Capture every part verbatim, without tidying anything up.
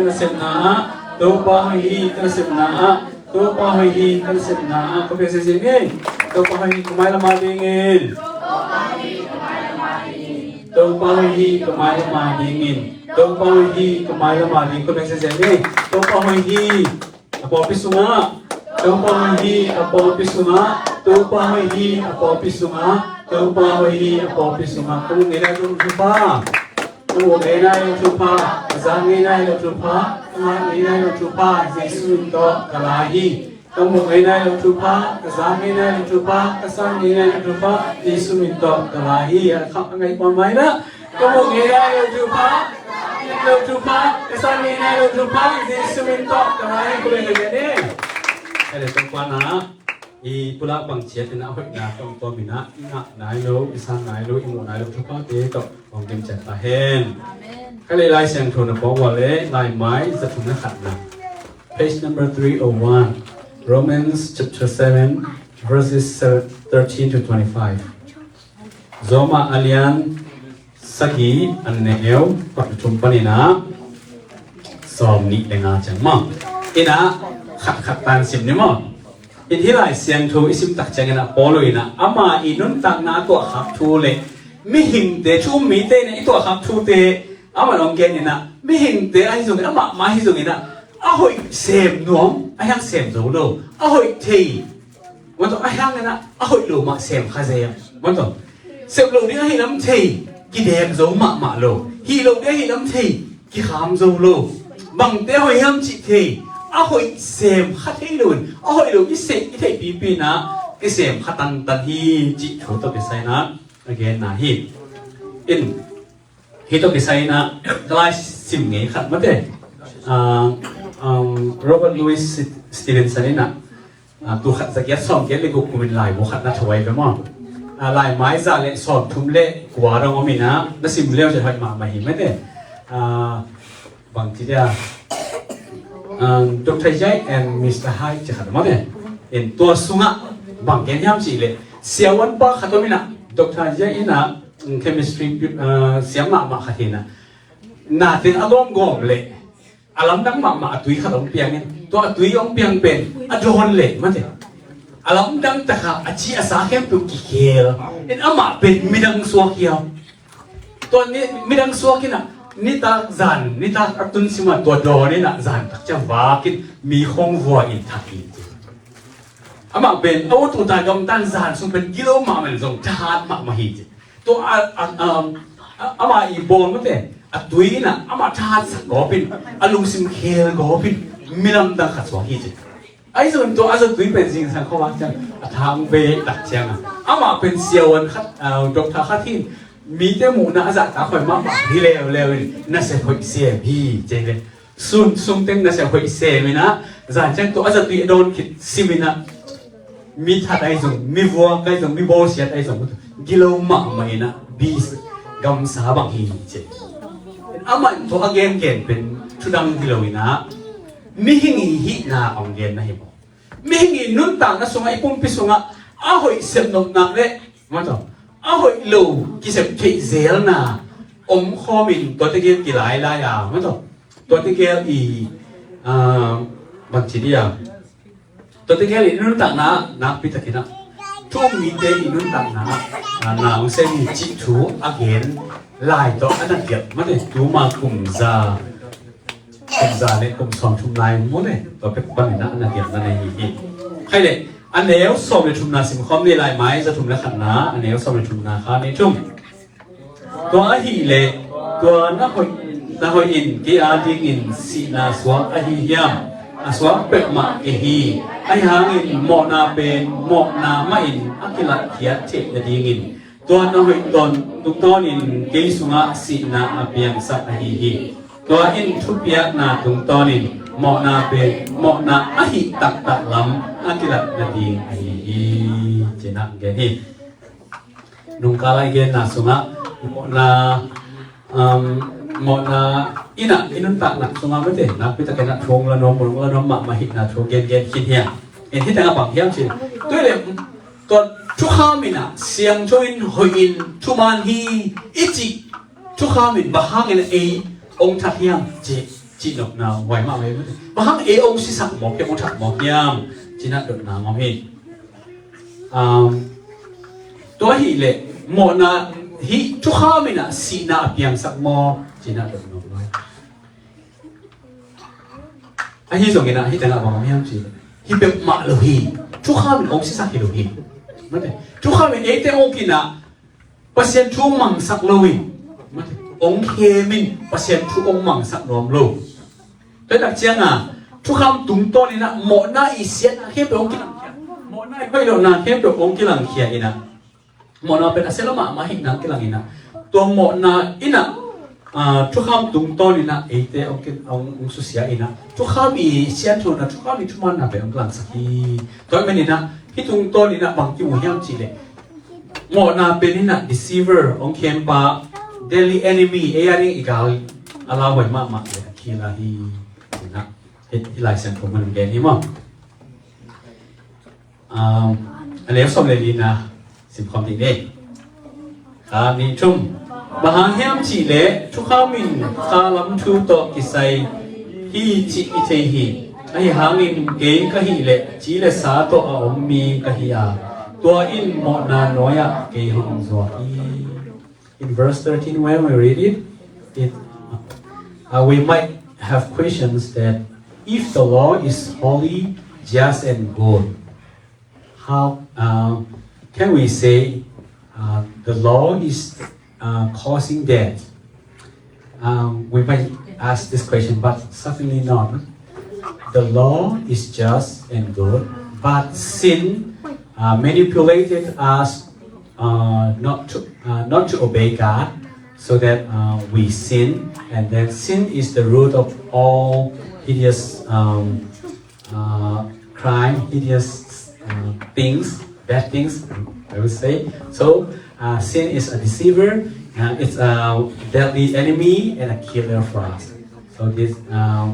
Ka nasepna ah, Topa hoih hi. Ka nasepna ah, Topa hoih hi. Ka nasepna ah, khuapi sese ni. Topa hoih hi, ka mailam a dingin. Topa hoih hi, ka mailam a dingin. Topa hoih hi, ka mailam a ding. Khuapi sese ni. Topa hoih hi. A pawlpi sungah. Topa hoih hi, a pawlpi sungah. Topa hoih hi, a pawlpi sungah. Topa hoih hi, a pawlpi sungah. Ka muh ngei nai lo thupha. Ka muh ngei nai lo thupha. Ka za ngei nai lo thupha. Ka ngak ngei nai lo thupha. Jesu min tawh ka la hi. Ka muh ngei nai lo thupha. Ka za ngei nai lo thupha. Ka san ngei nai lo thupha. Jesu min tawh ka la hi. A kham a ngaih pamai na. Ka muh ngei nai lo thupha, ka za ngei nai lo thupha, ka san ngei nai lo thupha, Jesu min tawh ka la hi. Khuapi ka gen ni. Ka le tong pa na, i pulak bang ciat in a hoihna tawm tawm in a, i ngah nai lo, i san nai lo, i muh nai lo thuphate tawh hong kim ciat ta hen. Amen. Ka le Lai Siangtho na pawng ua le, Laimai za thum le khatna. Page number three oh one. Romans chapter seven, verses thirteen to twenty-five. Roma a lian sagih, a neu khat le thum panin a sawm nih le nga ciang maw. In a khat khat tan sim ni maw. In hih Lai Siangtho i sim tak ciangin a Paul in a ama i nuntakna a tuahkhak thu le mihingte, thu um mite in a i tuahkhak thute amah hong gen in a mihingte ahi zongin, amah mah ahi zongin a a hoih sem nuam, a hiang sem zo lo, a hoih thei. Mawtaw, a hiang in a, a hoih lo mah sem kha zel. Mawtaw, sem lo ding ahi lam thei, kidem zo mahmah lo. Hih lo ding ahi lam thei, kikham zo lo. Bangte hoih hiam cih thei, a hoih sem kha thei lo in, a hoih lo i seh, i theihpipi in a, i sem kha tantan hi cih thu tawh kisai in a, a genna hi. In, Hih tawh kisai in a, ka lai sim ngei khat mate. Ah, um, Robert Louis Stevenson in a, ah, tul khat za giat sawm giat le guk kum in laibu khat na thuai ve maw. Ah, Laimai za le sawm thum le kua dong om in a, na sim leu ciang hoih mahmah hi mate. Ah, bang ci dia, um, Doctor Yai and Mister Hyde ci khat mate. In tua sungah bang gen hiam cih leh, siavuan pa khat om in a, Doctor Yai in a, chemistry, ah, siam mahmah khat hi in a, na teng a gawmgawm leh a lamdang mahmah a tui khat hong piang in, tua a tui hong piang pen a dawn leh mate, a lamdang tak a, a ci a sa khempeuh kikhel in, amah pen midang suak hiam. Tua ni, midang suak in a, nitak zan, nitak a tun sim a tua dawn in a, zan tak ciang vak in mi khong vua in thak hi. Amah pen a ut ut a gamtan zan sung pen gilo mahmah in zong thahat mahmah hi ci. Tua a, a, um, a, amah i bawl mate, a tui in a, amah thahat sak gawp in, a lungsim khel gawp in, mi lamdang khat suak hi ci. Ahi zongin tua a zatui pen zingsang khuavak ciang a thang ve tak ciang a, amah pen siavuan khat, ah, doctor khat hi in, mite muhna a zahtak hoih mahmah hi leuleu in, nasep hoih sem hi ci leh, sun sung teng nasep hoih sem in a, zan ciang tua a zatui a dawn khit sim in a, mi that ahi zong, mi vuak ahi zong, mi bawlsiat ahi zong, gilo mahmah in a, bis gamsa bang hi ci. Amah in tua a gengen pen thudang hi lo in a, mihing i hihna hong gen na hi maw. Mihing i nuntakna sungah, i pumpi sungah a hoih sep nopna le, mawtaw, a hoih lo kisep theih zelna om khawm in, tuate gel kilailai a, mawtaw, tuate gel i, ah, bang ci dia, tuate gel i nuntakna nakpi takin a, thu um mite i nuntakna, ah, na hong sem hi cih thu a gen lai tawh a na gelh mate, tuma kum za kum za le kum sawm thum lai mu le, tua pek panin a na gelhna nei hi hi. Khai le, a neu sawm le thumna sim khawm ni, Laimai za thum le khatna, a neu sawm le thumna kha ni thum. Tua ahih leh, tua na hoih, na hoih in kei a dingin sihna suak ahi hiam? A suak peuhmah kei hi. Ahi hangin mawhna pen mawhna mahin a kilatkhiat theih nadingin, tua na hoih tawn tungtawnin kei sungah sihna a piangsak ahi hi. Tua in thupiakna tungtawnin mawhna pen mawhna ahih taktak lam a kilat nading ahi hi. Ci-in a gen hi. Nungkal a i genna sungah mawhna, um, mawhna in a i nuntakna sungah mate, nakpi takin a thu hong la nuam, hong la nuam mahmah hihna thu gengen khin hi a. In hih tengah bang hiam cih leh, tua thukham in a siangtho in, hoih in, thuman hi i cih thukham in bang hangin ei hong that hiam cih, Cihnopna huai mahmah hi. Bang hang ei ong sisak mawk hiam, ong thak mawk hiam, cinah dotna ngawm hi. Um, tua ahih leh mawhna hih thukham inah sihna a piangsak maw, cinah dotna ngawm hi. Ahi zonginah hih tengah bang om hiam cih leh, hih peuhmah lo hi. Thukham in ong sisak hi lo hi. Mate. Thukham in eite ong kinah Pasian thu ong mangsak lo in, mate, ong khem in Pasian thu ong mangsak nuam lo. Tua tak cianga thukham tungtawn inah mawhna i siatna khempeuh ong kilangkhia, mawhna i hoih lohna khempeuh ong kilangkhia inah, mawhna pen a sia lo mahmah hi nang kilang inah, tua mawhna inah, ah, thukham tungtawn inah eite ong ki-, ong, ong susia inah, thukham i sianthona, thukham i thumaanna pen ong kilangsak hi. Tua ahih manin ah hih tungtawn inah bang kimu hiam cih leh, mawhna pen inah deceiver, ong khempa, deadly enemy, ei a ding i gal a lauhuai mahmah le a kila hi. Inah hih, hih Lai Siangtho mun gen hi maw. Um, a neu sawm le lina simkhawm dih ni. Khat, nih, thum. Bang hang hiam cih leh thukham in kha lam thu tawh kisai hi cih i thei hi. Ahi hangin kei ka hih leh ci le sa tawh a om mi ka hi a, tua in mawhna nuai-ah kei hong zuak hi. In verse thirteen, when we read it, it, uh, we might have questions that if the law is holy, just, and good, how, uh, can we say, uh, the law is, uh, causing death? Um, we might ask this question, but certainly not. The law is just and good, but sin, uh, manipulated us, uh, not to, uh, not to obey God, so that, uh, we sin, and then sin is the root of all hideous, um, uh, crime, hideous, uh, things, bad things, I would say. So, uh, sin is a deceiver, uh, it's a deadly enemy and a killer for us. So this, uh,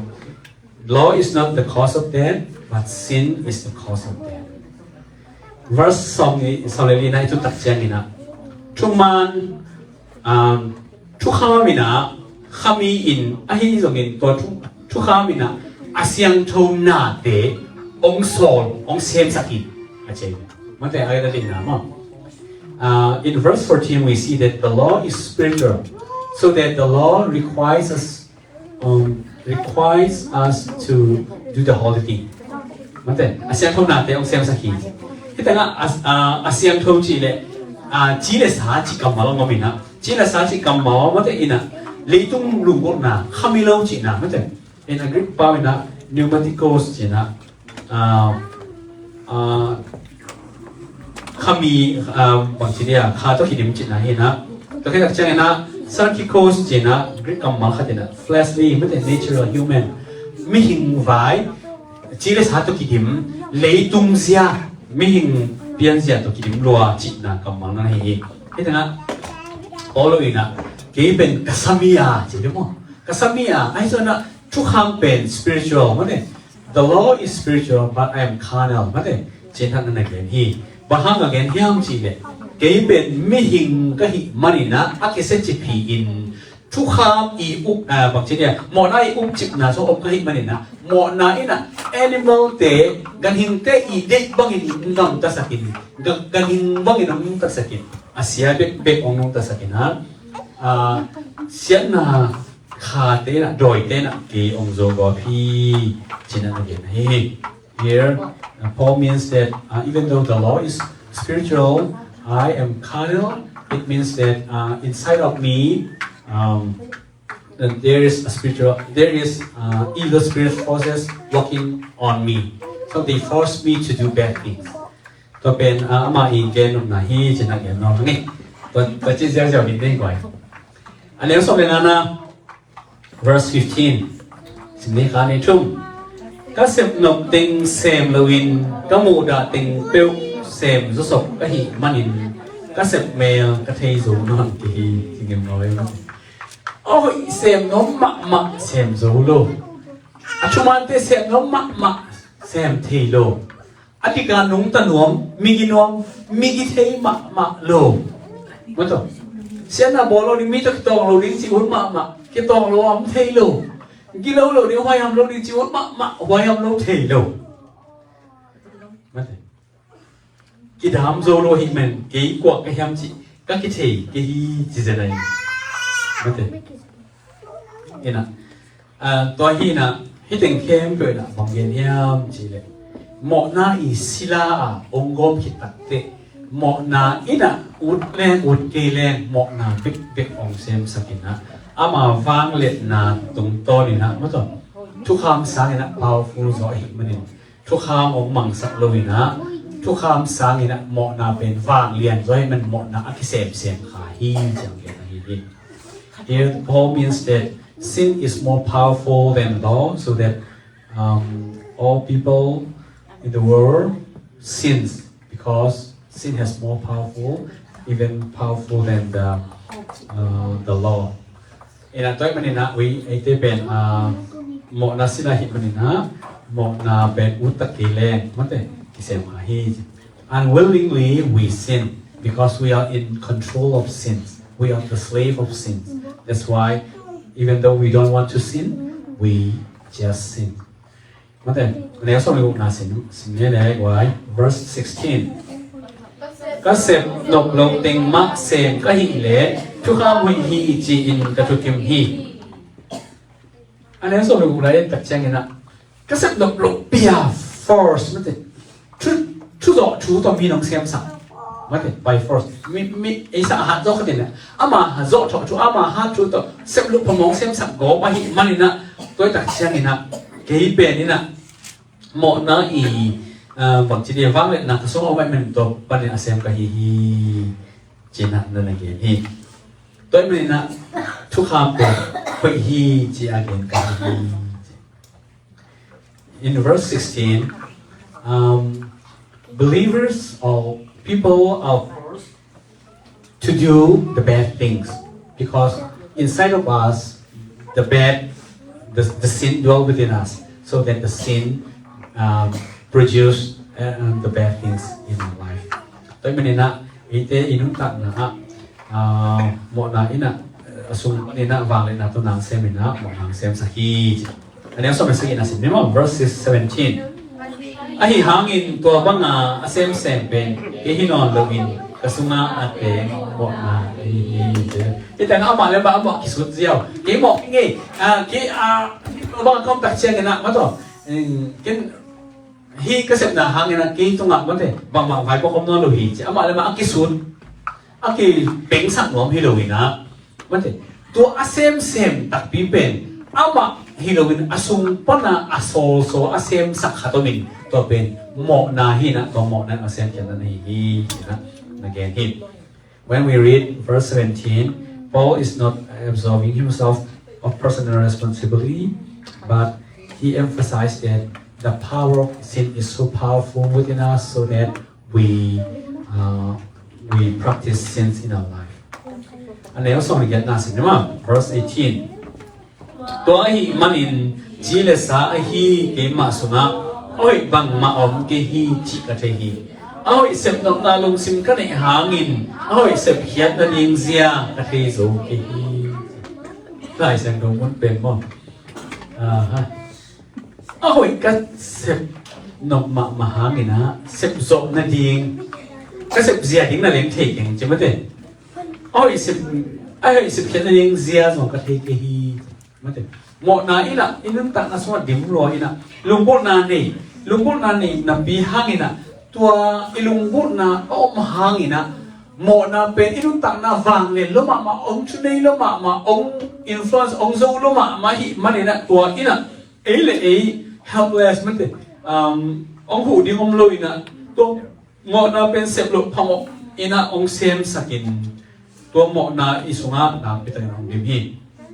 law is not the cause of death, but sin is the cause of death. Verse sawm le, sawm le lina i tun tak ciangin ah, thuman, um, thukham inah, khami in, ahi zongin tua thu, thukham inah a siangtho nate ong sawl, ong semsak hi, a ci. Mate, a gatna maw. Uh, in verse fourteen, we see that the law is spiritual, so that the law requires us, um, requires us to do the holy thing. Mate, a siangtho nate ong semsak hi. Hih tengah a, a, a siangtho cih leh, a, ci le sa cih kammal ong om inah, ci le sa cih kammal mate inah, leitung lunggulhna, khami lo cihna, mate. In a Greek pau inah pneumatikos cihna, ah, ah, khami, ah, bangci dia, kha tawh kidim cihna hi inah. Tua khit tak ciangin ah sarkikos cihna, Greek kammal khat inah, fleshly, mate, natural, human. Mihing vai, ci le sa tawh kidim, leitung zia, mihing pianzia tawh kidim lua cihna kammal na hi hi. Hih tengah Paul inah, kei pen ka sa mi a, ci dih maw. Ka sa mi a, ahi zongin ah thukham pen spiritual, mate. The law is spiritual, but I am carnal, mate. Cih tak na gen hi. Bang hang a gen hiam cih leh, kei pen mihing ka hih manin ah, a kisia ciphi in, thukham i up, ah, bangci dia, mawhna i upcipna sung om ka hih manin ah, mawhna inah animal te, ganhing te i deih bangin ong gamtasak in, ga-, ganhing bangin ong nungtasak in, a sia bekbek ong nungtasak in ah, ah, siatna khate inah, dawite inah kei ong zo gawp hi, ci-in ah na gen hi. Here, uh, Paul means that, uh, even though the law is spiritual, I am carnal. It means that, uh, inside of me, um, that there is a spiritual, there is, uh, evil spirit forces working on me. So they force me to do bad things. Tua pen, uh, amah i gen nopna hi, ci-in ah gen nuam ing. Tua, tua ci ziauziau ding ding guai. A neu sawm le ngana, verse fifteen. Sim ni, khat, nih, thum. Ka sep nop teng sem loin, ka muhdah teng peuh sem zawsop ka hih manin, ka sep mel ka thei zo nawn kei hi, ci ngim ngawh ing. A hoih sem nuam mahmah sem zo lo. A thumante sem nuam mahmah sem thei lo. A dik a nungta nuam, migi nuam, migi thei mahmah lo. Mate. Siatna bawl lo ding, mi tawh kitawng lo ding cih hun mahmah, kitawng lo a om thei lo. Gilo lo ding, huaiham lo ding ci ut mahmah, huaiham lo thei lo. Mate. Kidam zo lo hi man, kei kua ka hiam cih ka kithei kei hi ci zen a hi. Mate. Ina, ah, tua hi ina, hi teng khempeuh ina bang gen hiam cih leh, mawhna i sila a ong gawm khit takteh, mawhna ina ut leng ut kei leng mawhna bekbek ong semsak ina, ama vangliatna tungtawn ina, mate, thukham sang ina powerful zaw ahih manin, thukham ong mangsak lo ina, thukham sang ina mawhna pen vanglian zaw ahih man mawhna a kisemsem kha hi ci-a gen ahi hi. Here Paul means that sin is more powerful than law, so that, um, all people in the world sins because sin has more powerful, even powerful than the, uh, the law. Ina tua ahih man ina, ui, eite pen, ah, mawhna sila ahih man ina, mawhna pen ut tak kei leng, mate, kisem kha hi. Unwillingly we sin because we are in control of sins. We are the slave of sins. That's why even though we don't want to sin, we just sin. Mate, a neu sawm le gukna sim, sim ni le guai, verse sixteen. Ka sep nop lo teng mah sem ka hih leh thukham hoih hi ci-in ka thukim hi. A neu sawm le gukna en tak ciang ina, ka sep nop lo pia, force, mate. Thu, thu zawh thu tawh mi nong semsak. Mate, by force. Mi, mi, ei sa hat zawh khat ina, ama zawh thawh thu, ama hat thu tawh sep lo phamawh semsak gawp ahih man ina, tua tak ciang ina, kei pen ina, mawhna i, ah, bangci dia vangliatna ka sung a om ahih man tua panin a sem ka hi hi. Ci-in na na gen hi. Tua ahih man ina thukham pen hoih hi ci-a gen ka hi hi. In verse sixteen, um, believers or people are forced to do the bad things because inside of us, the bad, the, the sin dwell within us, so that the sin, um, produce, uh, the bad things in our life. Tua ahih man ina, eite i nuntakna ah, ah, mawhna ina, a sung pan ina vangliatna tawh na sem ina, mawhna semsak hi. A neu sawm le sagihna sim ni maw, verse seventeen. Ahi hangin tua banga a semsem pen kei hi nawn loin ka sunga a teng mawhna hi hi. Hi teng amah le amah, amah kisut ziau. Kei mawh kei ngei. Ah, kei, ah, tua banga ka om tak ciang ina, mate, ken hi ka sepna hang ina kei tungah, mate, bangbang vaipuak om nawn lo hi ci-a amah le amah a kisut, a kipengsak nuam hi lo ina, mate, tua a semsem takpi pen amah hi loin a sung pana a sawlsawl a semsak khat om in, tua pen mawhna hi ina, tua mawhna in a semkhiatna na hi hi ci-in na gen hi. When we read verse seventeen, Paul is not absolving himself of personal responsibility, but he emphasized that the power of sin is so powerful within us so that we, uh, we practice sins in our life. A neu sawm le giatna sim ni maw, verse eighteen. Tua ahih manin ci le sa ahi keimah sungah a hoih bangmah om kei hi cih ka thei hi. A hoih sepnopna lungsim ka neih hangin a hoih sepkhiat nading zia ka thei zo kei hi. Lai Siangtho mun pen maw? Aha. A hoih ka sepnop mahmah hangin ah sepzawh nading, ka sepzia ding na leng thei keng ci mate. A hoih sep, a hoih sepkhiat nading zia zong ka thei kei hi. Mate. Mawhna in ah i nuntakna sungah dim lua in ah lunggulhna nei, lunggulhna nei napi hangin ah tua i lunggulhna a om hangin ah mawhna pen i nuntakna vanglian lua mahmah, ong thunei lua mahmah, ong influence, ong zo lua mahmah ahih manin ah tua in ah ei le ei helpless mate, um, ong huh ding om lo in ah tua mawhna pen sep loh phamawh in ah ong semsakin tua mawhna i sungah nakpi takin ong dim hi.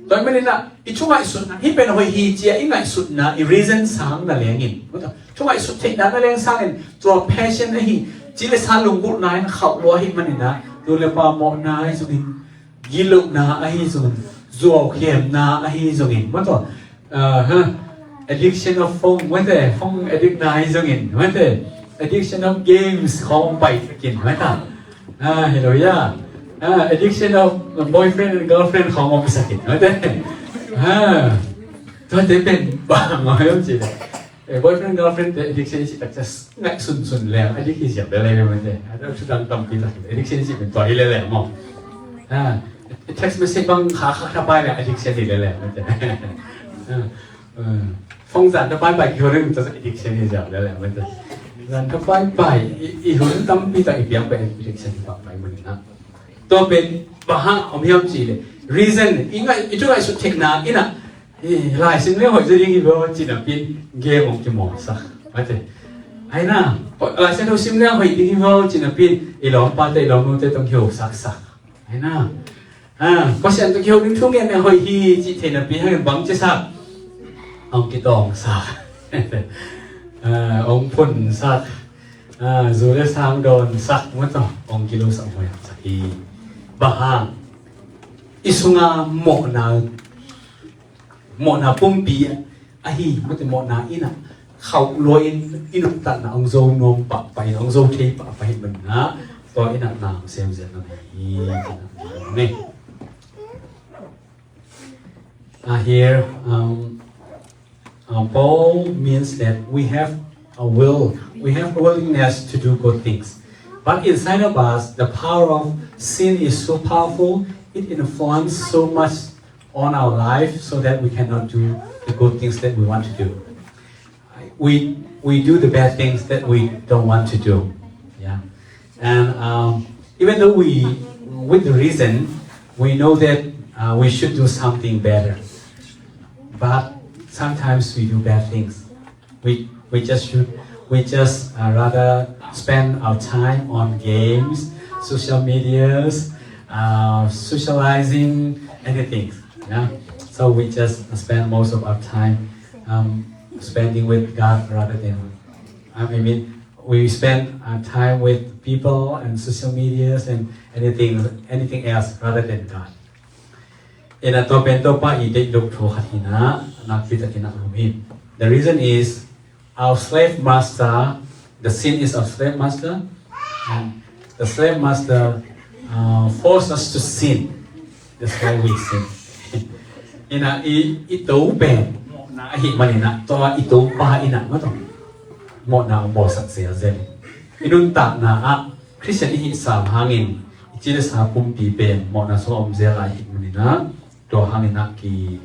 Tua ahih manin ah i thungaihsutna hih pen hoih hi ci-a i ngaihsutna i reason sang na lengin, thungaihsut theihna na leng sangin tua passion ahi ci le sa lunggulhna in khauh lua ahih manin ah tu le pa mawhna ahi zongin, gitlohna ahi zongin, zuaukhemna ahi zongin, mate, ah, ha, addiction of phone, mate, phone addict na ahi zongin, mate, addiction of games khawng pai takin, mate, ah, hello, yeah, ah, addiction of boyfriend and girlfriend khawng om sakin, mate, ah, Tuate pen bang a hiam cih leh, eh, boyfriend girlfriend te addiction i cih tak ciang ngaihsunsun leng addict hi ziau lel lel mate. A dang thu dang tampi tak addiction i cih pen tua hi lel lel maw. Ah, text message bang kha kha thapai leng addiction hi lel lel mate. Ah, eh, phone zan thapai pai kihon leng tua addiction hi ziau lel lel mate. Zan thapai pai i, i hun tampi tak i piang pen addiction hi pah pai manin ah. Tua pen bang hang om hiam cih leh reason i ngaih, i thu ngaihsut theihna in ah, eh, Lai Siangtho hoih zaw ding hi vo ci napi in game hong kimawlsak. Mate. Ai na, Lai Siangtho sim leng hoih ding hi vo ci napi in i lawmpate i lawmnute tawh kihosaksak. Ai na. Ah, Pasian tawh kiho ding thu ngen leng hoih hi cih thei napi hangin bang cisak? Hong kitawngsak. Ah, hong phunsak. Ah, zu le sang dawnsak, mate, hong kilosak, hong hoihsak hi. Bang hang? I sunga mawhna, mawhna pumpi ahi, mate, mawhna in ah khauh lua in i nuntakna hong zo nuam pahpah in, hong zo thei pahpah in manin ah, tua in ah na hong sem zel nuam hi, ci-in ah na hong ne. Ah, here, um, uh, Paul means that we have a will, we have a willingness to do good things. But inside of us, the power of sin is so powerful, it influences so much on our life so that we cannot do the good things that we want to do. We, we do the bad things that we don't want to do. Yeah. And, um, even though we, with the reason, we know that, uh, we should do something better. But sometimes we do bad things. We, we just should, we just, uh, rather spend our time on games, social medias, uh, socializing, anything. Yeah. So we just spend most of our time, um, spending with God rather than, I mean, we spend our time with people and social medias and anything, anything else rather than God. In a, tua pen Topa i deih loh thu khat hi-in ah, nakpi takin ah om hi. The reason is our slave master, the sin is our slave master, and the slave master, uh, force us to sin. That's why we sin. In a, i, i to pen mawhna ahih manin ah, tua i Topa in ah, mate, mawhna hong bawlsak zelzel. I nuntakna ah Khristian i hih sam hangin i ci le sa pumpi pen mawhna sungah om zel lai ahih manin ah, tua hangin ah ki,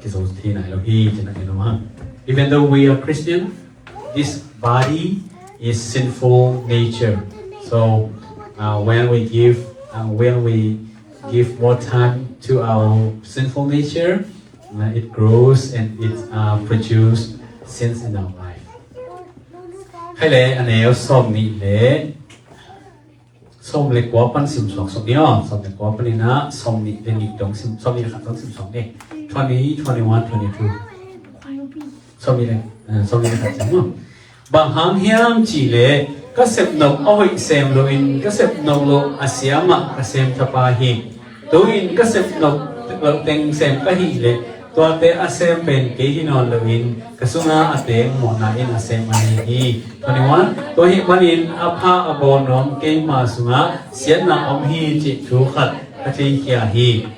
kizo thei nai lo hi, ci-in ah gen nuam hang. Even though we are Christian, this body is sinful nature. So, uh, when we give, uh, when we give more time to our sinful nature, uh, it grows and it, uh, produces sins in our life. Khai le, a neu sawm nih le sawm le kua pan sim suak suk ni aw. Sawm le kua panin ah sawm nih le nih dong sim, sawm nih le khat dong sim suak ni. Twenty, twenty-one, twenty-two. Sawm nih le, eh, sawm nih le khat sim aw. Bang hang hiam cih leh ka sep nop a hoih sem loin ka sep nop loh a sia mah ka sem thapai hi. Tu-in ka sep nop loh teng sem ka hih leh tuate a sem pen kei hi nawn loin ka sunga a teng mawhna in a sem ahi hi. Twenty-one. Tua ahih manin a pha a bawl nuam keima sungah siatna om hi cih thu khat ka theikhia hi.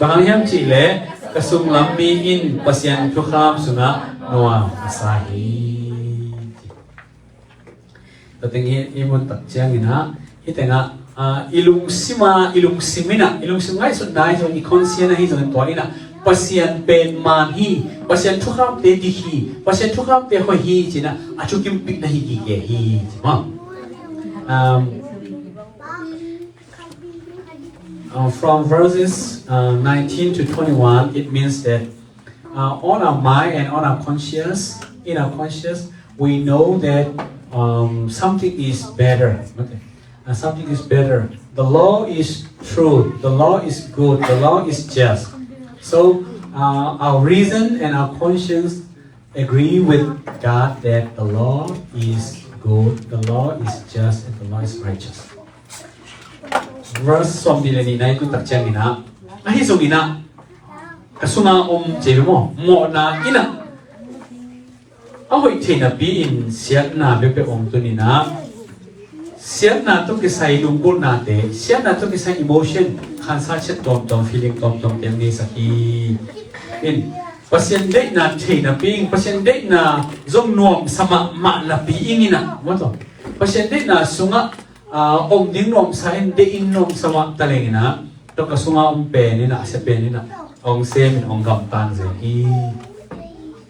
Bang hang hiam cih leh ka sunglam mi in Pasian thukham sungah nuam a sa hi. Tua teng hi, i muh tak ciangin ah, hih tengah, ah, i lungsim ah, i lungsim in ah, i lungsim ngaihsutna ahi zong, i conscience ahi zong, tua in ah Pasian pen man hi, Pasian thukhamte dik hi, Pasian thukhamte hoih hi ci-in ah a thukimpihna hi gige hi, ci maw? Um, uh, from verses, uh, nineteen to twenty-one, it means that, uh, on our mind and on our conscience, in our conscience, we know that, um, something is better. Okay. Uh, something is better. The law is true. The law is good. The law is just. So, uh, our reason and our conscience agree with God that the law is good, the law is just, and the law is righteous. Verse sawm nih le nihna i tun tak ciangin ah, ahi zongin ah, ka sunga om ci ve maw, mawhna in ah a hoih theih napi-in siatna bekbek hong tun in ah, siatna tawh kisai lunggulhnate, siatna tawh kisai emotion, khansa ciat tuamtuam, feeling tuamtuamte hong neisak hi. In, Pasian deihna thei napi ing, Pasian deihna zong nuamsa mahmah napi ing in ah, maw taw, Pasian deihna sungah, ah, om ding nuamsa in, deih in nuamsa mah taleng in ah, tua ka sungah om pen in ah, a sia pen in ah, hong sem in hong gamtang zel hi.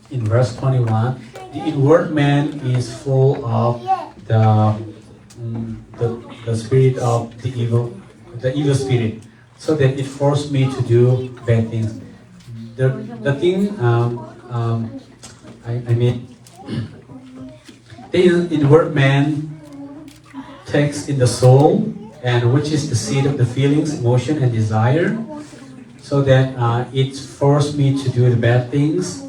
In verse twenty-one, the inward man is full of the, mm, the, the spirit of the evil, the evil spirit, so that it forced me to do bad things. The, the thing, um, um, I, I mean, the in- inward man takes in the soul, and which is the seat of the feelings, emotion, and desire, so that, uh, it forced me to do the bad things.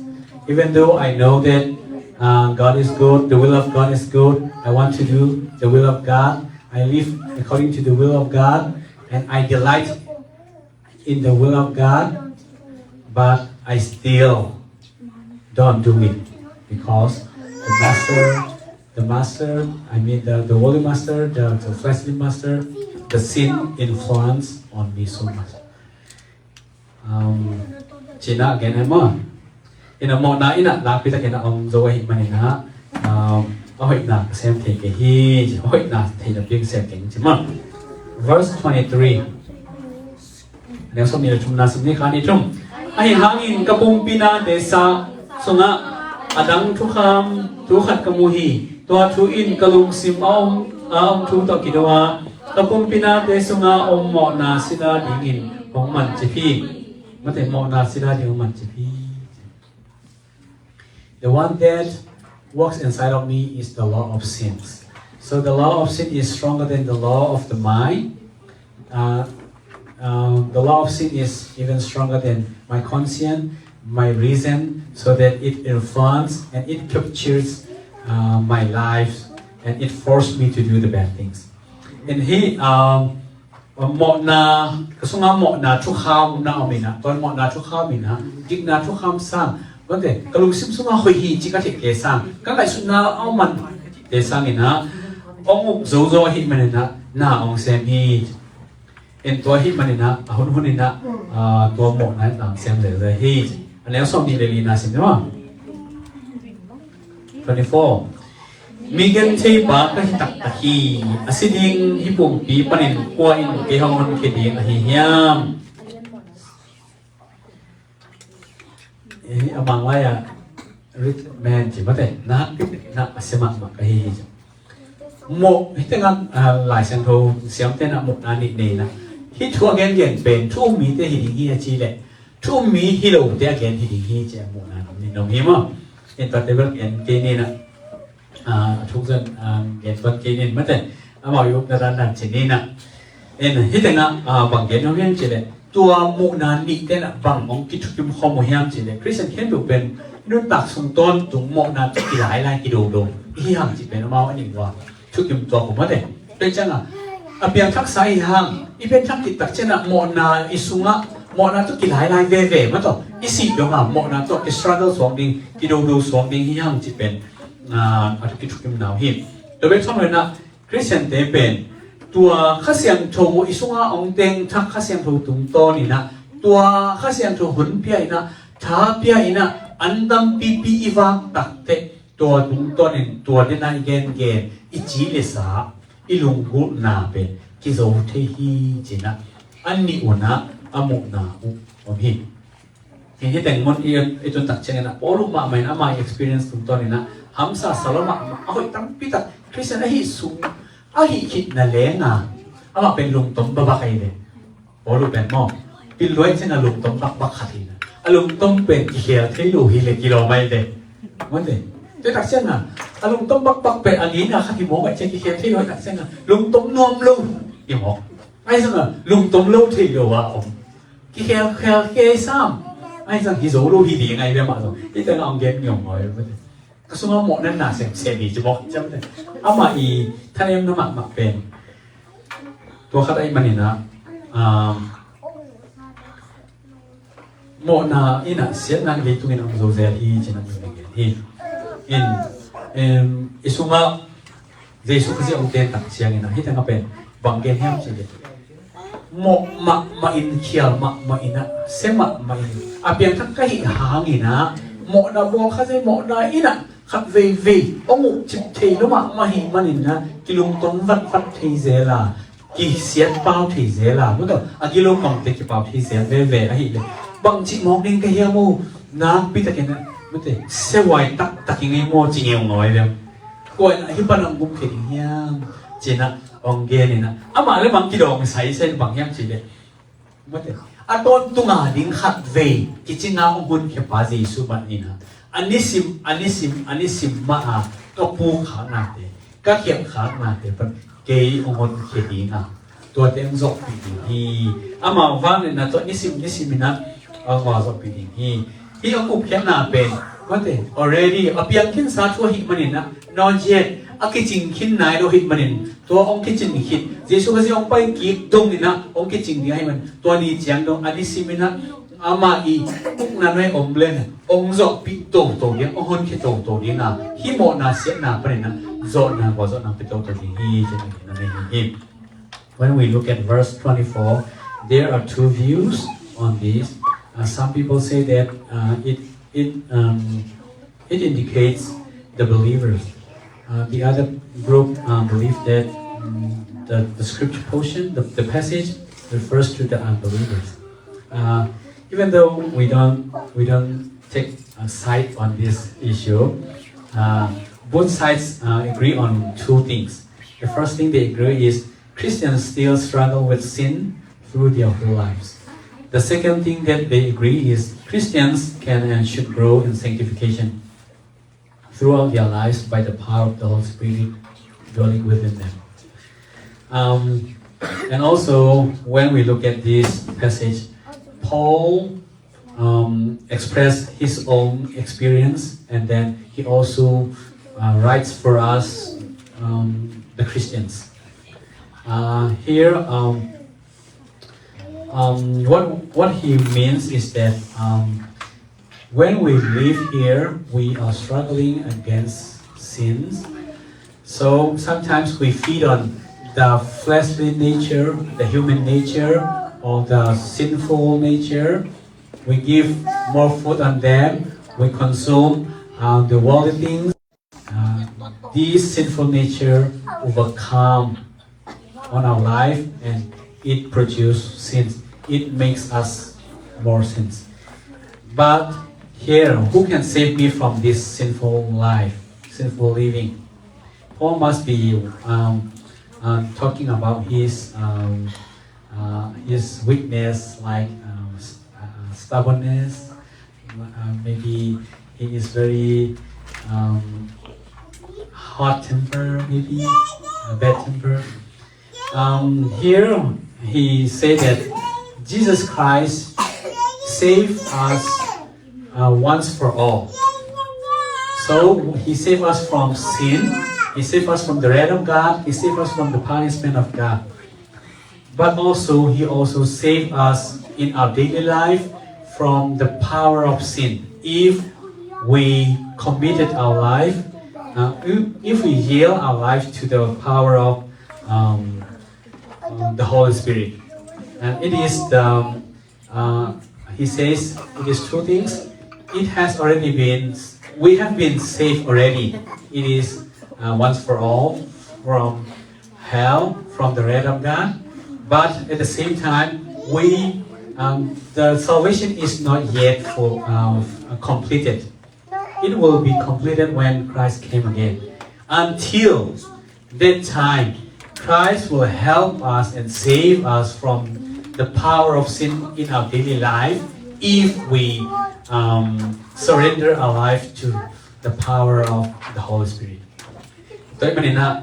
Even though I know that, uh, God is good, the will of God is good, I want to do the will of God, I live according to the will of God, and I delight in the will of God, but I still don't do it because the master, the master, I mean the, the worldly master, the, the fleshly master, the sin influence on me so much. Um, cina again, eh, maw? In a mawhna in a lakpi takin a om zo ahih manin ah, um, a hoihna ka sem thei kei hi, a hoihna thei napi ing sem kei hi ci maw. Verse twenty-three. Neu sawmnih le thumna sim ni, khat, nih, thum. Ahi hangin ka pumpi nate sa sungah a dang thukham thu khat ka mu hi. Tua thu in ka lungsim a om, a om thu tawh kido a, ka pumpi nate sungah a om mawhna sila dingin hong mancip hi. Mate, mawhna sila ding hong mancip hi. The one that works inside of me is the law of sins. So the law of sin is stronger than the law of the mind. Uh, um, the law of sin is even stronger than my conscience, my reason, so that it influences and it captures, uh, my life, and it forced me to do the bad things. And he, um, mawhna, ka sungah mawhna thukham na om in ah, tua mawhna thukham in ah, dikna thukham sang, bangte, ka lungsim sungah hoih hi ci ka theih te sang, ka ngaihsutna a om man te sang in ah, hong uk zozo ahih manin ah, na hong sem hi. En tua ahih manin ah, a hunhun in ah, ah, tua mawhna in na hong sem zelzel hi. A neu sawmnih le lina sim dih maw. Twenty-four. Mi gentheipa ka hi taktak hi. A si ding hih pumpi panin kua in kei hong honkhia ding ahi hiam? Eh, a mang lai-a rich man ci mate, na, na a sia mahmah ka hi hi ci. Mawh, hih tengah, ah, Lai Siangtho siamte na mawhna nih nei na. Hih thu a gengen pen thu um mite hi ding hi a ci leh, thu um mi hi lote a gen hi ding hi ci a mawhna nih nei hi maw. En tate bel gen kei ni na. Ah, a thuk zan, ah, gen tuan kei nin mate. Amau i upna dandan ci ni na. En, hih tengah, ah, bang gen nuam hiam ci leh, tua mawhna nihte na bang hong kithukim khawm uh hiam ci leh, Khristian khempeuh pen i nuntak sung tawntung mawhna tawh kilailai kidodo i hi hang ci pen amau a nih uh a thukim tuak uh mate. Tua ciangah a piangthaksa i hi hang, i pianthak khit tak ciangah mawhna i sungah mawhna tawh kilailai veve mataw, i sih dongah mawhna tawh kistruggle suak ding, kidodo suak ding hi hang ci pen, ah, a thu kithukimna uh hi. Tua bek tham lo in ah, Khristiante pen tua Kha Siangtho i sungah hong teng thak Kha Siangtho tungtawn in ah, tua Kha Siangtho hun pia in ah, tha pia in ah, an tampipi i vak takteh tua tungtawn in tua dena i gengen i ci le sa, i lunggulhna pen kizo thei hi ci-in ah, a nih un ah a muhna uh om hi. Hih, hih teng mun i, i tun tak ciangin ah, Paul uh mahmah in ama experience tungtawn in ah, hamsa sa lo mahmah, a hoih tampi tak, Khristian ahi sung, ahi khitna leng a, amah pen lungtom babak ahi ve. Paul uh pen maw, pilluai ciangin a lungtom bakbak khat hi na. A lungtom pen kikhel thei lo hi le kilawm ahi ve. Maw te. Tua tak ciangin a, a lungtom bakbak pen a ngeina khat hi mawk a, ciang kikhel thei lo hi tak ciangin a, lungtom nuam lo hi mawk. Ahi zongin a, lungtom lo thei lo a om. Kikhel khel kei sam. Ahi zong hi zo lo hi ding ahi ve mah zong. Hih teng a om gen ngiau ngawi. Ka sungah mawhna na semsem hi ci mawk. Amah i thanemna mahmah pen tua khat ahih manin ah, um, mawhna in ah siatna in leitungin a om zo zel hi ci-in a mi gen hi. In, em, i sungah Jesu Khazih a hong ten tak ciangin ah, hih teng a pen bang gen hiam cih leh, Mawh mahmah in, khial mahmah in ah, sia mahmah in, a piangthak ka hih hangin ah, mawhna bawl khat vei, mawhna in ah khat veivei hong uh cip thei lo mahmah ahih manin ah, kilungtong vatvat thei zel a, kisiat pau thei zel a, mawtaw, a gilo kamte kipau thei zel veve ahih leh, bangci mawk ding ka hiam uh, nakpi takin ah, mawtaw, sia huai taktak i ngei maw ci ngeungau ai lem. Kua in ah hih pan hong gum thei ding hiam, ci-in ah hong gen in ah, amah le bang kidawng saisai in bang hiam cih leh, mawtaw, a tawntung a ding khat vei kicing a hong honkhia pa Jesu bang in ah, a nisim, a nisim, a nisim mah a ka pukkhaknate, ka khialhkhaknate pan kei hong honkhia ding a, tuate hong zawhpih ding hi. Amau vangliatna tawh nisim nisim in ah hong zawhpih ding hi. Hih a gupkhiatna pen, mawtaw, already a piang khinsa thu ahih manin ah, not yet, a kicing khin nai lo ahih manin, tua hong kicin khit, Jesu Khazih hong pai kik dongin ah hong kicing ding ahih manin, tua ni ciang dong a nisim in ah, amah i ukna nuai om leng hong zawhpih toto ding, hong honkhia toto ding a, hih mawhna siatna panin ah zawhna, gualzawhna pia toto ding hi, ci-in ah na nei hi. When we look at verse twenty-four, there are two views on this. Uh, some people say that uh, it it um, it indicates the believers. Uh, the other group uh, believe that um, the, the scripture portion, the, the passage, refers to the unbelievers. Uh, even though we don't we don't take a side on this issue, uh, both sides uh, agree on two things. The first thing they agree is Christians still struggle with sin through their whole lives. The second thing that they agree is Christians can and should grow in sanctification throughout their lives by the power of the Holy Spirit dwelling within them. Um, and also, when we look at this passage, Paul um, expressed his own experience, and then he also uh, writes for us, um, the Christians. Uh, here, um, um, what what he means is that um, when we live here, we are struggling against sins. So sometimes we feed on the fleshly nature, the human nature, or the sinful nature. We give more food on them. We consume uh, the worldly things. Uh, this sinful nature overcome on our life, and it produces sins. It makes us more sins. But here, who can save me from this sinful life, sinful living? Paul must be um, um, talking about his um, uh, his weakness, like um, s- uh, stubbornness. Uh, maybe he is very um, hot temper, maybe a bad temper. Um, here he said that Jesus Christ saved us uh, once for all. So he saved us from sin. He saved us from the wrath of God. He saved us from the punishment of God. But also, he also saved us in our daily life from the power of sin. If we committed our life, uh, if, if we yield our life to the power of um, um, the Holy Spirit, and it is the uh, he says it is two things. It has already been, we have been saved already. It is uh, once for all from hell, from the wrath of God. But at the same time, we um, the salvation is not yet full, uh, completed. It will be completed when Christ came again. Until that time, Christ will help us and save us from the power of sin in our daily life if we um, surrender our life to the power of the Holy Spirit. Tua ahih manin ah,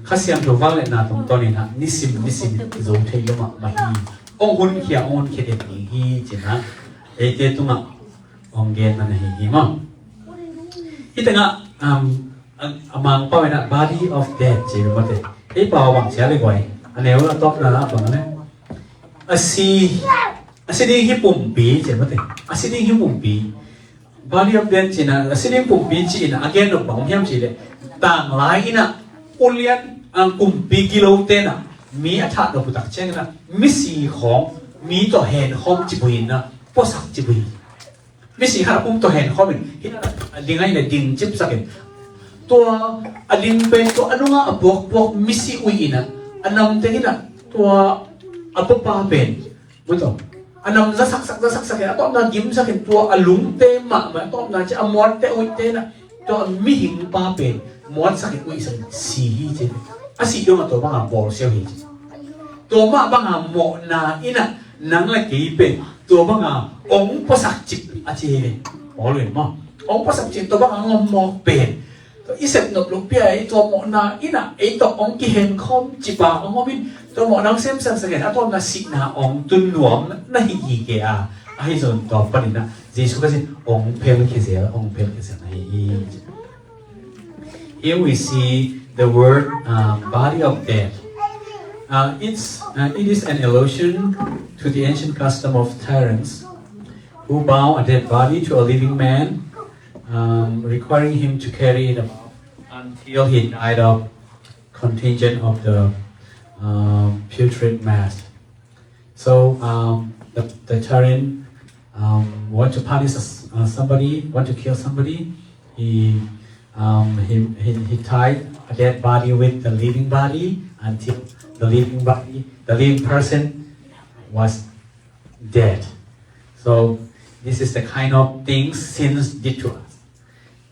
Kha Siangtho vangliatna tungtawnin ah nisim nisim in zo thei lo mahmah hi. Hong honkhia, hong honkhia den ding hi ci-in ah eite tungah hong genna na hi hi maw. Hih tengah um, a, a Mangpau in ah body of death ci hi mate. Ei pau bang ci a le guai. A neu a tawpna ah bang le, a si, a si ding hi pumpi ci mate. A si ding hi pumpi. Body of death ci-in ah, a si ding pumpi ci-in ah, a gen nop bang hiam cih leh, tanglai in ah, ulian ang kumpi gilote in ah, Mi a thah nop uh tak ciangin ah misi khawng mi tawh henkhawm cip uh hi-in ah puasak cip uh hi. Misi khat a pum tawh henkhawm in, hi-in ah a ding ahih leh ding cipsak in, tua a ling pen tua a nungah a puakpuak misi uih in ah, a nam teng in ah tua a puapa pen, mawtaw, a nam zasaksak zasaksak in, a tawpna gimsak in, tua a lungte mahmah, a tawpna ci a muatte uihte in ah tua mihing pa pen muatsak in uihsak in si hi ci. A sih dong a tua banga bawlsiau hi ci. Tua mah banga mawhna in ah nang le kei pen tua banga ong puasak cip a ci hi ve. Paul in maw, ong puasak cip, tua banga ong om mawk pen tua i sep nop loh pi a, ei tua mawhna in ah ei tawh ong kihenkhawm cip a ong om in, tua mawhna ong semsak sak in, a tawpna sihna ong tun nuam na hi hi kei a, ahi zong tua panin ah Jesu Khazih ong phelkhia zel, ong phelkhia zel na hi hi. Here we see the word, um, body of death. Uh, it's, uh, it is an allusion to the ancient custom of tyrants who bound a dead body to a living man, um, requiring him to carry it until he died of contagion of the, um, putrid mass. So, um, the, the tyrant, um, want to punish a s- uh, somebody, want to kill somebody. He, um, he, he, he tied a dead body with the living body until the living body, the living person was dead. So this is the kind of things sins did to us.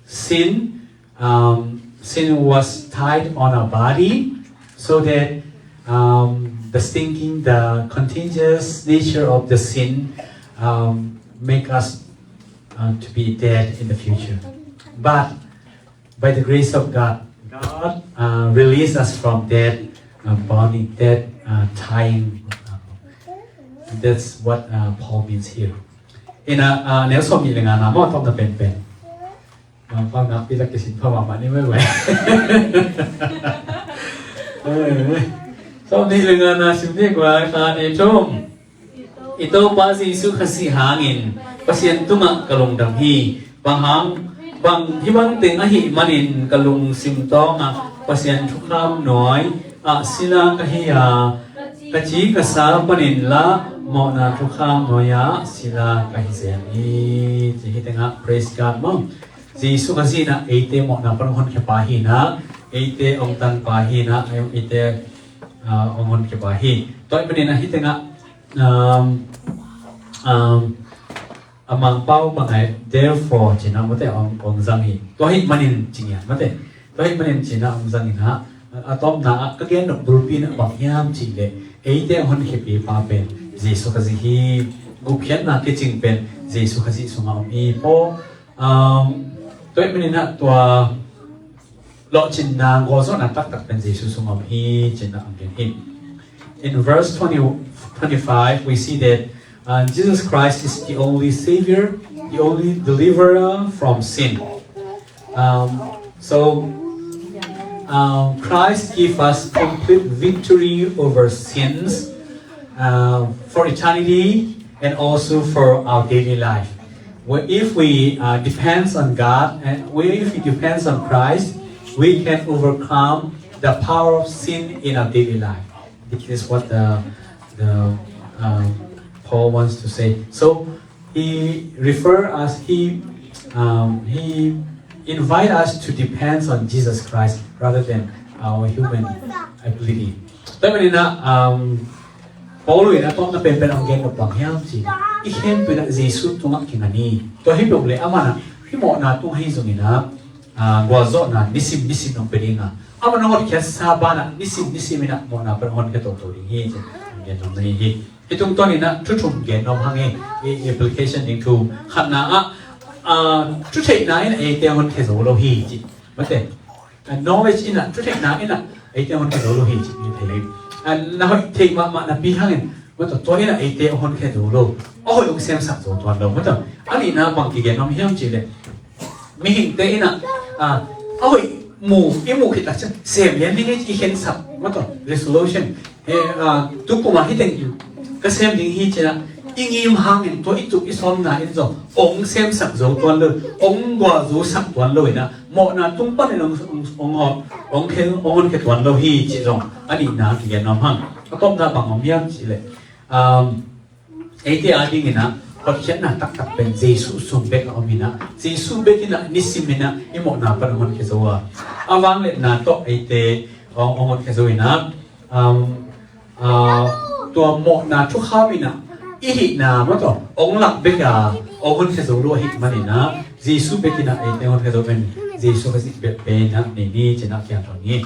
Sin, um, sin was tied on our body so that, um, the stinking, the contagious nature of the sin, um, make us, uh, to be dead in the future. But by the grace of God, God, uh, released us from that, uh, bonding, that, uh, tying. Uh, that's what, uh, Paul means here. In a, uh, Nelson mi lenga na mo tom na pen pen. Mangpau nakpi lak kisin pha mahmah ni wei wei. Sawm nih le ngana sim ni guai, kha nih thum. I Topa Jesu Khazih hangin Pasian tungah ka lungdam hi. Bang hang, bang hih bang teng ahih manin ka lungsim tawngah Pasian thukham nuai ah sila ka hi a, ka ci ka sa panin lah mawhna thukham nuai ah sila ka hi zel hi. Ci hi tengah praise God maw. Jesu Khazih in ah eite mawhna pan hong honkhia pa hi in ah, eite hong tan pa hi in ah, eite, ah, hong honkhia pa hi. Tua ahih manin ah hih tengah, um, um, a Mangpau bang ai, therefore ci in ah mate hong, hong zang hi. Tua ahih manin ci ngiat mate. Tua ahih manin ci in ah hong zang in ah, a tawpna ah ka gen nop bulpi in ah bang hiam cih leh, eite hong honkhiapi pa pen Jesu Khazih hi. Gupkhiatna kicing pen Jesu Khazih sungah om hi. Paul, um, tua ahih manin ah tua lawhcinna gualzawhna taktak pen Jesu sungah om hi ci in ah hong gen hi. In verse twenty, twenty-five, we see that, uh, Jesus Christ is the only Savior, the only deliverer from sin. Um, so, um, Christ give us complete victory over sins, uh, for eternity and also for our daily life. Well, if we, uh, depends on God and we, if we depends on Christ, we can overcome the power of sin in our daily life. This is what the, the, um, Paul wants to say. So, he refer us, he, um, he invite us to depend on Jesus Christ rather than our human ability. Tua ahih manin ah, um, Paul in a tawpna penpen a hong gen nop bang hiam cih leh, i khempeuh in ah Jesu tungah kinga ni. Tua hi peuh leh amah in ah hih mawhna tung ahi zongin ah, ah, gualzawhna nisim nisim hong pia ding a, amah in hong hotkhiatsa banah nisim nisim in ah mawhna pan hong honkhia toto ding hi ci-in hong gen nuam na hi hi. Hih tungtawn in ah thu thum gen nuam hang hi. I application ding thu khatna ah, ah, thutheihna in ah eite hong honkhia zo lo hi ci. Mate. Ah, knowledge in ah, thutheihna in ah eite hong honkhia zo lo hi ci. Ni thei hi. Ah, na hoih theih mahmah napi hangin, mate, tua in ah eite hong honkhia zo lo. A hoih hong semsak zo tuan lo. Mate. A nihna bang kigen nuam hiam cih leh, mihingte in ah, ah, a hoih mu, i muh khit tak ciang sem lian ding hi, i khensat, mate, resolution. Eh, ah, tu kum ah hih teng ka sem ding hi ci-in ah i ngim hangin tua i tup i sawmna in zong hong semsak zo tuan lo, hong gualzosak tuan lo in ah, mawhna tung panin hong, hong, hong, hong khen, hong honkhia tuan lo hi cih zong a nihna kigen nuam hang. A tawpna bang om hiam cih leh, um, eite a dingin ah hotkhiatna taktak pen Jesu sung bek a om in ah, Jesu bek in ah nisim in ah i mawhna pan hong honkhia zo a, a vangliatna tawh eite hong, hong honkhia zo in ah, um, uh, tua mawhna thukham in ah i hihna mah tawh hong lak bek a hong honkhia zo lua ahih manin ah, Jesu bek in ah eite hong honkhia zo pen Jesu Khazih bek pen ah nei ni ci-in ah kiang thong hi.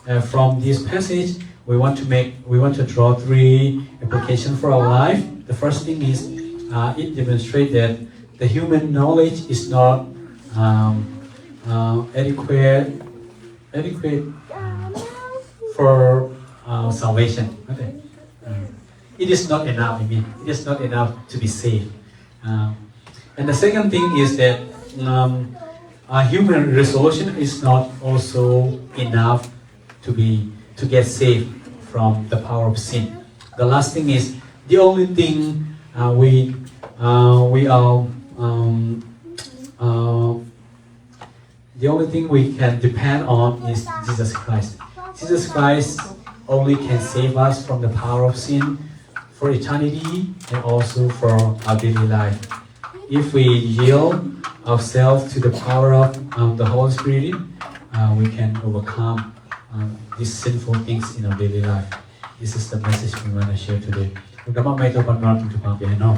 Uh, from this passage, we want to make, we want to draw three application for our life. The first thing is, uh, it demonstrates that the human knowledge is not, um, uh, adequate, adequate, uh, for, uh, salvation. Okay. Uh, it is not enough. I mean, it is not enough to be saved. Um, and the second thing is that, um, uh, human resolution is not also enough to be, to get saved from the power of sin. The last thing is, the only thing, uh, we, uh, we are, um, uh, the only thing we can depend on is Jesus Christ. Jesus Christ only can save us from the power of sin for eternity and also for our daily life. If we yield ourselves to the power of, um, the Holy Spirit, uh, we can overcome, um, these sinful things in our daily life. This is the message we want to share today. Ugama mai to pan ram tu pang pe no.